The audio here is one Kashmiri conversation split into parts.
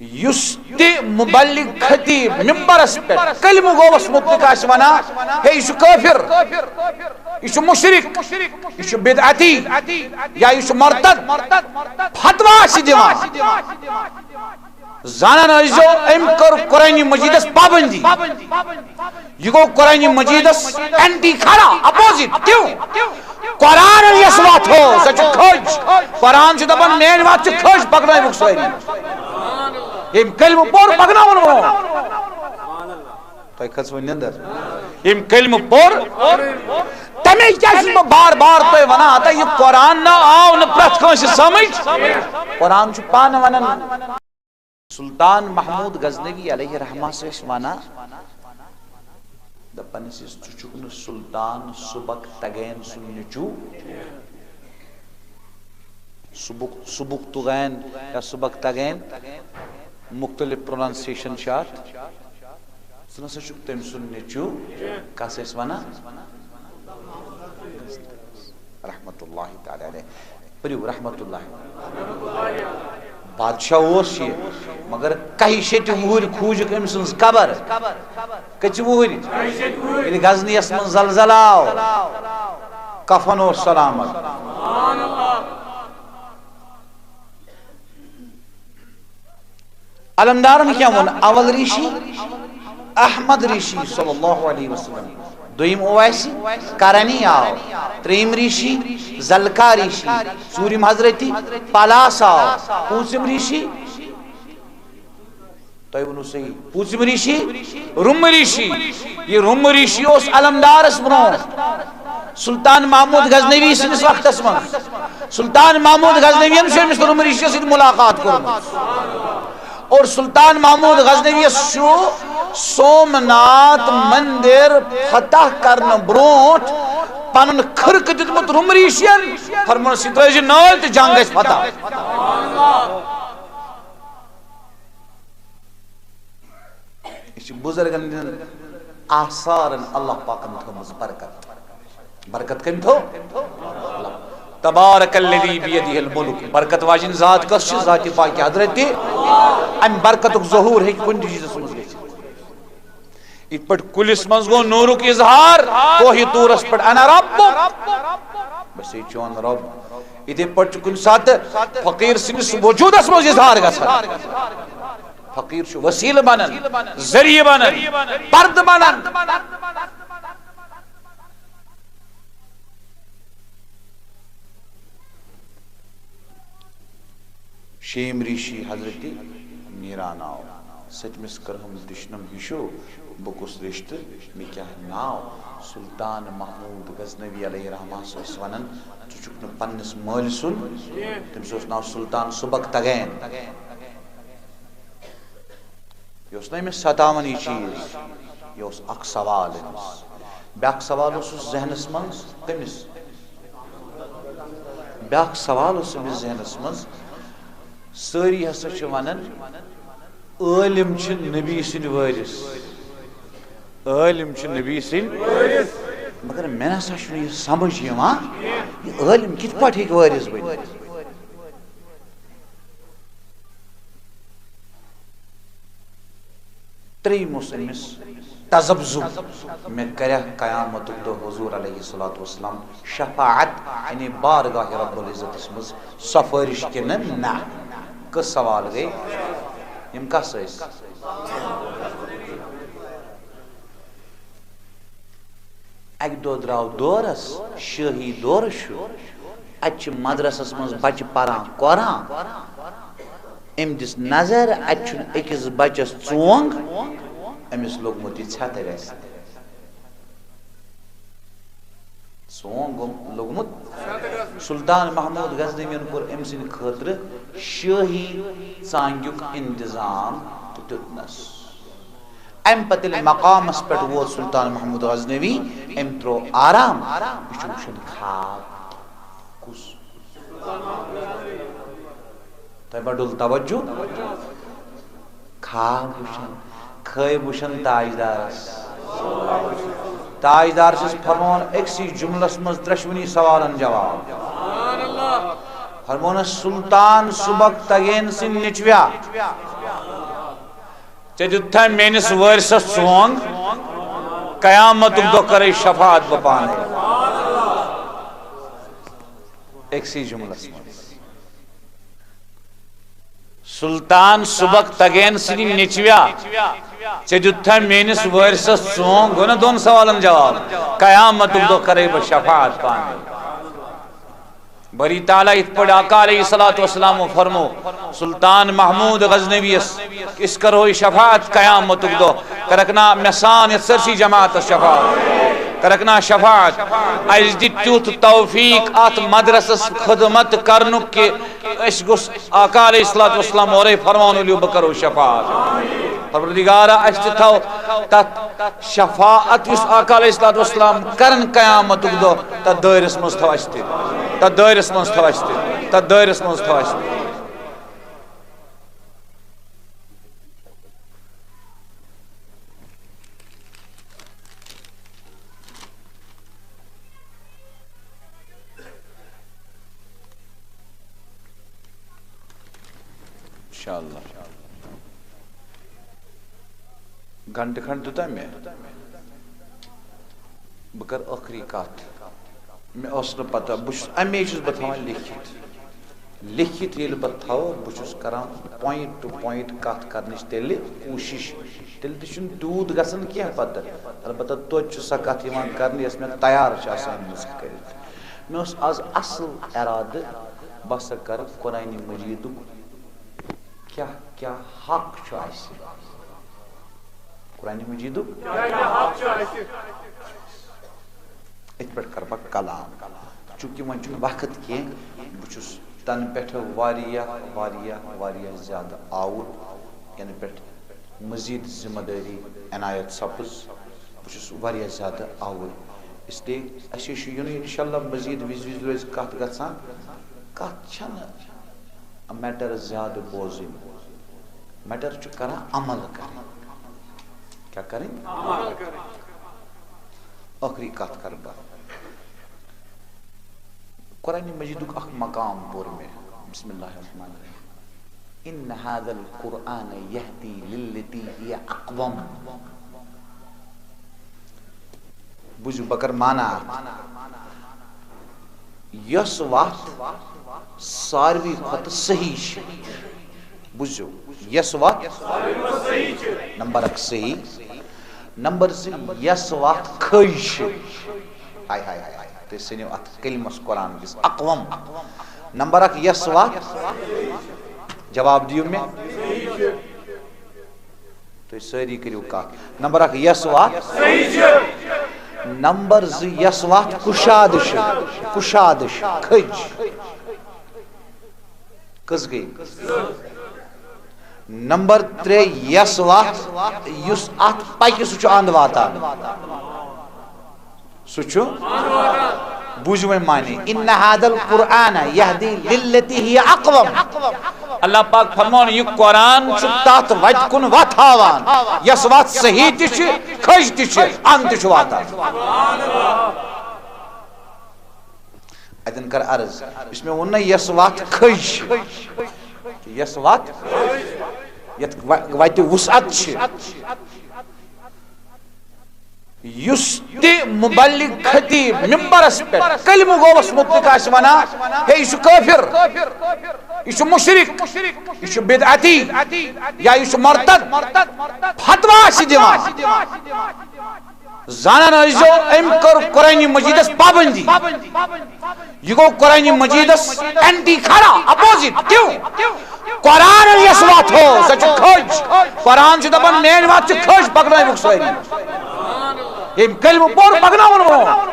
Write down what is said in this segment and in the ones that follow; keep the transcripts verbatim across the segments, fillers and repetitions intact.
یُس تہِ مبلغ، خطیب، ممبرس پٮ۪ٹھ کلمہٕ گووس متعلق آسہِ ونان، ہے، یہِ چھُ کٲفر، یہِ چھُ مشرک، یہِ چھُ بدعتی، یا یہِ چھُ مرتد، فتوا آسہِ دِوان، زانان ٲسۍزیو، أمۍ کٔر قرآن مجیدس پابندی۔ یہِ گوٚو قرآن مجیدس اینٹی کھڑا، اپوزٹ۔ کیوں؟ قرآن یۄس وتھ ہو، سۄ چھِ کھٔج۔ قرآن چھُ دپان، میٲنۍ وتھ چھِ کھٔج، پکنٲوِکھ سٲری۔ ییٚمۍ کلمہٕ پوٚر، پکناوُن برونٛہہ۔ تۄہہِ کھٔژوٕ نٮ۪نٛدٕر؟ ییٚمۍ کلمہٕ پوٚر، تمے کیٛازِ چھُس بہٕ بار بار تۄہہِ ونان، ہتا یہِ قرآن نہ آو نہٕ پرٛٮ۪تھ کٲنٛسہِ سمجھ۔ قرآن چھُ پانہٕ ونان۔ سلطان محمود غزنوی علیہ رحمہ ٲسۍ ونان، دپان ٲسۍ، "ژٕ چھُکھ نہٕ سلطان سبکتگین سُنٛد نیٚچوٗ؟" سبک، سبکتگین یا سبکتگین، مختلف پروننسیشن چھِ اتھ۔ "ژٕ نسا چھُکھ تٔمۍ سُنٛد نیٚچوٗ؟" کس ٲسۍ ونان؟ رحمت اللہ تعالی علیہ۔ پٔرِو رحمت اللہ۔ بادشاہ اوس یہِ، مگر کَہہِ شیٚتہِ وُہٕرۍ کھوٗجِکھ أمۍ سٕنٛز قبر۔ کٔژِ وُہٕرۍ؟ ییٚلہِ غزنیَس منٛز زلزلہٕ آو، کفن اوس سلامت۔ علمدارن کیٛاہ ووٚن؟ اول ریشی احمد ریشی صلی اللہ علیہ وسلم، دوٚیِم اویسی کرنی آو، ترٛیٚیِم ریشی زلکا ریشی، ژوٗرِم حضرتی پلاس آو، پوٗنٛژِم ریشی، تۄہہِ ووٚنوُ صحیح، پوٗنٛژِم ریشی روم ریشی۔ یہِ روم ریشی اوس علمدارس برونٛہہ۔ سلطان محمود غزنوی سٕنٛدِس وقتس منٛز، سلطان محمود غزنوی یَن چھُ أمِس روم ریشی سۭتۍ ملاقات کوٚرمُت۔ اور سلطان محمود غزنوی یَس چھُ سومناتھ مندر فتح کرنہٕ برونٛٹھ پنُن خرقہٕ دیُتمُت روم ریشین۔ فرموونَس، "یہِ ترٲوزِ نٲلۍ تہٕ جنگ گژھِ فتح۔" یہِ چھِ بزرگن ہٕنٛدٮ۪ن آثارن اللہ پاکن تھٲومٕژ برکت۔ برکت کٔمۍ تھٲو؟ تبارک الذی بیدہ الملک۔ برکت واجِنۍ ذات کۄس چھِ؟ ذاتِ پاکِ حضرت۔ امہِ برکتُک ظہور ہیٚکہِ کُنہِ تہِ چیٖزس منٛز گٔژھِتھ۔ یِتھ پٲٹھۍ کُلِس منٛز گوٚو نوٗرُک اظہار، کوہِ طورس پٮ۪ٹھ، "انا ربک"، بس یہِ چون رب۔ یِتھے پٲٹھۍ چھُ کُنہِ ساتہٕ فقیٖر سٕنٛدِس وجوٗدس منٛز اظہار گژھان۔ فقیٖر چھُ وسیلہٕ بنان، ذٔریعہٕ بنان، پردٕ بنان۔ شیم ریشی حضرت میران آو، ستمس کرہم دشنم ہشو، بہٕ کُس رشتہٕ، مےٚ کیٛاہ ناو؟ سلطان محمود غزنوی علیہ رحمہ ٲسۍ ونان، "ژٕ چھُکھ نہٕ پننِس مٲلۍ سُنٛد۔" تٔمِس اوس ناو سلطان سبکتگین۔ یہِ اوس نہٕ أمِس ستاوان یہِ چیٖز، یہِ اوس اکھ سوال أمِس۔ بیٛاکھ سوال اوسُس ذہنس منٛز، کٔمِس؟ بیٛاکھ سوال اوس أمِس ذہنس منٛز، سٲری ہسا چھِ ونان، عٲلِم چھِ نبی سٕنٛدۍ وٲرِث، عٲلِم چھِ نبی سٕنٛدۍ، مگر مےٚ نسا چھُنہٕ یہِ سمجھ یِوان، یہِ عٲلِم کِتھ پٲٹھۍ ہیٚکہِ وٲرِث بٔنِتھ؟ ترٛیٚیِم اوس أمِس تذبذب، مےٚ کریا قیامتُک دۄہ حضور علیہ الصلوۃ والسلام شفاعت، یعنی بارگاہ رب العزتس منٛز سفٲرِش کِنہٕ نہ؟ کٔژ سوال گٔے؟ یِم کس ٲسۍ؟ اکہِ دۄہ درٛاو دورس، شٲہی دورس چھُ، اتہِ چھِ مدرسس منٛز بچہِ پران قرآن۔ أمۍ دِژ نظر، اتہِ چھُنہٕ أکِس بچس ژونگ، أمِس لوٚگمُت یہِ ژھٮ۪تہٕ گژھِ۔ ژونگ گوٚم-، لوٚگمُت۔ سلطان محمود غزنویَن کوٚر أمۍ سٕنٛدِ خٲطرٕ شٲہی ژانگیُک انتظام تہٕ دیُتنس۔ امہِ پتہٕ ییٚلہِ مقامس پٮ۪ٹھ ووت سلطان محمود غزنوی، أمۍ ترٛوو آرام۔ یہِ چھُ وٕچھان خواب۔ کُس؟ تۄہہِ ما ڈوٚل توجہ؟ خواب وٕچھان، خواب وٕچھان تاجدارس۔ تاجدار چھُس فرماوان أکسٕے جملس منٛز ترٛٮ۪شوٕنی سوالن جواب۔ فرمونس، سلطان سبکتگین سٕنٛدۍ نیٚچویا، ژےٚ دیُتتھا میٲنِس وٲرثس ژونگ؟ قیامتُک دۄہ کرے شفاعت بہٕ پانے۔ أکسٕے جملس منٛز۔ سلطان سبکتگین سٕنٛدۍ نیٚچویا، ژےٚ دیُتتھا میٲنِس وٲرثس ژونگ؟ گوٚو نا دۄن سوالن جواب؟ قیامتُک دۄہ کرے بہٕ شفاعت پانے۔ باری تعالیٰ یِتھ پٲٹھۍ آقا علیہ الصلوۃ والسلام فرمو سلطان محمود غزنویس، أسۍ کرو شفاعت قیامتُک دۄہ، کرکھ نا مےٚ سان یتھ سٲرسٕے جماعتس شفاعت، کرکھ نا شفاعت۔ اسہِ دِ تیُتھ توفیق اتھ مدرسس خدمت کرنُک کہ أسۍ گوٚژھ آقا علیہ الصلوۃ والسلام اورے فرمان، ؤلِو بہٕ کرو شفاعت۔ پروردگارا، اسہِ تہِ تھاو تتھ شفاعت یُس آقا علیہ الصلوۃ والسلام کرن قیامتُک دۄہ، تتھ دٲیرس منٛز تھاو اسہِ تہِ، تتھ دٲیرس منٛز تھاو اسہِ تہِ، تتھ دٲیرس منٛز تھاو اسہِ تہِ۔ انشاءاللہ۔ گھنٹہٕ کھنڈ دیُتا مےٚ۔ بہٕ کرٕ ٲخری کتھ۔ مےٚ ٲس نہٕ پتہ، بہٕ چھُس، اَمے چھُس بہٕ تھاوان لیکھِتھ۔ لیکھِتھ ییٚلہِ بہٕ تھاوٕ، بہٕ چھُس کران point to point کتھ کرنٕچ تیٚلہِ کوٗشِش۔ تیٚلہِ تہِ چھُنہٕ تیوٗت گژھان کینٛہہ پتہٕ۔ البتہ توتہِ چھُ سۄ کتھ یِوان کرنہٕ، یۄس مےٚ تیار چھِ آسان أنمٕژ کٔرِتھ۔ مےٚ اوس از اصل ارادٕ، بہٕ ہسا کرٕ قرآنِ مجیدُک کیٛاہ کیٛاہ حق چھُ اَسہِ؟ قرآنِ مجیدُک کیٛاہ کیٛاہ حق چھُ اَسہِ؟ أتھۍ پٮ۪ٹھ کرٕ بہٕ کلام۔ چونکہ وۄنۍ چھُنہٕ وقت کینٛہہ، بہٕ چھُس تَنہٕ پٮ۪ٹھٕ واریاہ، واریاہ، واریاہ زیادٕ آوُر، یَنہٕ پٮ۪ٹھ مزید ذمہ دٲری عنایت سپٕز، بہٕ چھُس واریاہ زیادٕ آوُر۔ اس لیے اَسہِ چھُ یُنٕے، انشاءاللہ مزید وِزِ وِزِ روزِ کتھ گژھان۔ کتھ چھَنہٕ matter زیادٕ بوزٕنۍ، matter چھُ کران عمل کرٕنۍ۔ کیٛاہ کرٕنۍ؟ عمل کرٕنۍ۔ ٲخری کتھ کرٕ بہٕ۔ قرآنِ مجیدُک اکھ مقام پوٚر مےٚ۔ بسم اللہ الرحمن الرحیم۔ ان هذا القرآن يهدي للتي هي اقوم۔ بوٗزِو، بہٕ کرٕ معنہ اَتھ۔ یۄس وَتھ ساروی کھۄتہٕ صحیح چھِ، بوٗزِو، یۄس وَتھ، نمبر اکھ صحیح، نمبر زٕ، یۄس وَتھ کھٔج چھِ۔ ہاے، ہاے، ہاے، ہاے، تُہۍ سٔنِو اَتھ کلمس قرآن کِس اقوم۔ نمبر اکھ، یۄس وَتھ، جواب دِیِو مےٚ۔ تُہۍ سٲری کٔرِو کتھ۔ نمبر اکھ، یۄس وَتھ۔ نمبر زٕ، یۄس وَتھ کُشادٕ چھِ، کُشادٕ چھِ، کھٔج۔ کٔژ گٔے؟ نمبر ترٛےٚ، یۄس وَتھ، یُس اَتھ پَکہِ، سُہ چھُ اَنٛد واتان۔ سُہ چھُ، بوٗزِو وۄنۍ معنی، ان هذا القرآن يهدي للتي هي اقوم۔ اللہ پاک فرماوان، یہِ قرآن چھُ تتھ وتہِ کُن وتھ ہاوان، یۄس وتھ صحیح تہِ چھِ، کھٔج تہِ چھِ، اَنٛد تہِ چھُ واتان۔ اتٮ۪ن کر عرض، یُس مےٚ ووٚن نہ، یۄس وتھ کھٔج چھِ، یۄس وتھ، یتھ و-، وتہِ وسعت چھِ، یُس تہِ مبلغ خطیب ممبرس پٮ۪ٹھ کلمہٕ گووس متعلق آسہِ ونان، ہے، یہِ چھُ کٲفر، یہِ چھُ مشرک، یہِ چھُ بدعتی، یا یہِ چھُ مرتد، فتویٰ آسہِ دِوان، زانان ٲسۍزیو، أمۍ کٔر قرآنِ مجیدس پابندی۔ یہِ گوٚو قرآنِ مجیدس اینٹی کھڑا، اپوزٹ۔ کیوں؟ قرآن یۄس وتھ ہو، سۄ چھِ کھٔج۔ قرآن چھُ دپان، میٲنۍ وتھ چھِ کھٔج، پکنٲوِکھ سٲری۔ ییٚمۍ کلمہٕ پوٚر، پکناوُن برونٛہہ۔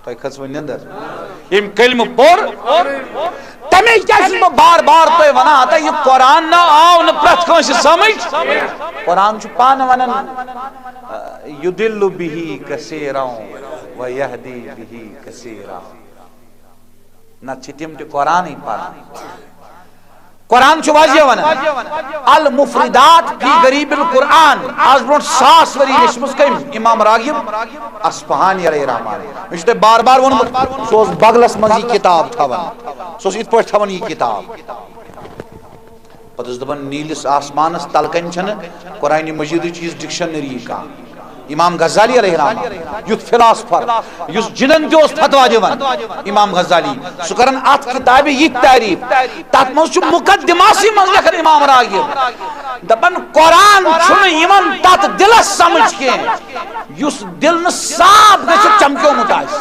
تۄہہِ کھٔژوٕ نٮ۪نٛدٕر؟ ییٚمۍ کلمہٕ پوٚر، تَمے کیٛازِ چھُس بہٕ بار بار تۄہہِ ونان، ہتا یہِ قرآن نہ آو نہٕ پرٛٮ۪تھ کٲنٛسہِ سمجھ۔ قرآن چھُ پانہٕ ونان، یُضِلُّ بِهِ كَثِيرًا وَيَهْدِي بِهِ كَثِيرًا۔ نتہٕ چھِ تِم تہِ قرآنٕے پران۔ قرآن چھُ واضح ونان، المفردات فی غریب القرآن۔ آز برونٛٹھ ساس ؤری لیچھمٕژ کٔمۍ؟ امام راغب اصفہانی علیہ رحمان۔ مےٚ چھُ تۄہہِ بار بار ووٚنمُت، سُہ اوس بغلس منٛز یہِ کتاب تھاوان، سُہ اوس یِتھ پٲٹھۍ تھاوان یہِ کتاب۔ پتہٕ اوس دپان، نیٖلِس آسمانس تل کنہِ چھنہٕ قرآن مجیدٕچ یِژھ ڈکشنری کانٛہہ۔ امام غزالی علیہ رحمہ، یُتھ فلاسفر، یُس جنن تہِ اوس فتوا دِوان، امام غزالی، سُہ کران اتھ کتابہِ یہِ تعریف، تتھ منٛز چھُ مقدماسٕے منٛز لیکھان امام راغب، دپان، قرآن چھُنہٕ یِوان تتھ دلس سمجھ کینٛہہ یُس دل نہٕ صاف گٔژھِتھ چمکیومُت آسہِ۔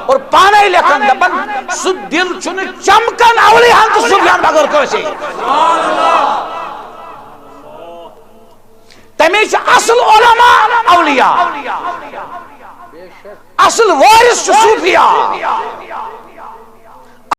اور پانے لیکھان دپان، سُہ دل چھُنہٕ چمکان اولیاہن تہٕ صوفیاہن بغٲر کٲنٛسے۔ تمے چھِ اصل علماء اولیاء، اصل وارث چھُ صوفیاء۔